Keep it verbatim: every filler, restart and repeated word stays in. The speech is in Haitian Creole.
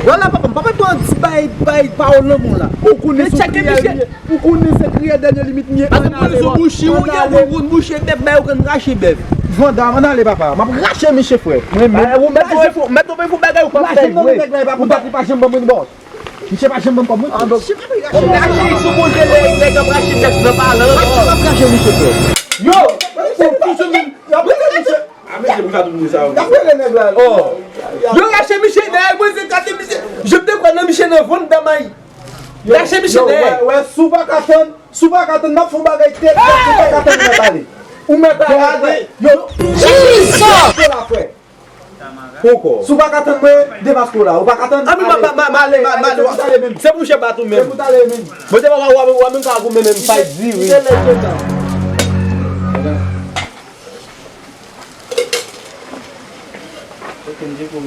Wala papa m, papa m pran ti bay, bay pawòl lanmou la. Ou konnen se kriyè li ye. Ou konnen se kriyè dènye limit m ye. Paske m konnen se bouchi ou ye, ou konn bouche bèf, bay ou konn rache bèf. Vanda, ann ale papa. M ap rache miche frè. Mwen menm. Ou mèt tonbe fou, mèt tonbe fou bagay ou p ap fè vre. Ou pa janm ban mwen bòs. Misye pa janm ban m kòb mwen. Misye pa rache. Rache sou konjele nèg ap rache bèf nan palan. Rache m ap rache misye frè. Yo, ou toujou menm. Y ap rele misye. A mesye pou sa tout moun sa yo. Y ap rele nèg la. Oh. Yo rache misye dèyè mwen, se kate misye. Je te kwè nan misye nan vann damay. Rache misye dèyè. Wè, wè, si w pa ka tann, si w pa ka tann, m ap fè w bagay tèt, tèt, si w pa ka tann, ou mèt ale. Ou mèt ale. Yo, Jesus! Poko. Si w pa ka tann mwen, demaske w la. Ou pa ka tann. Ann, m ale, m ale. Se pou w chèf bat ou menm. Se pou w ale menm. Bon, se pa w, w, w menm ka goumen menm, pa di wi. Ok, m di pou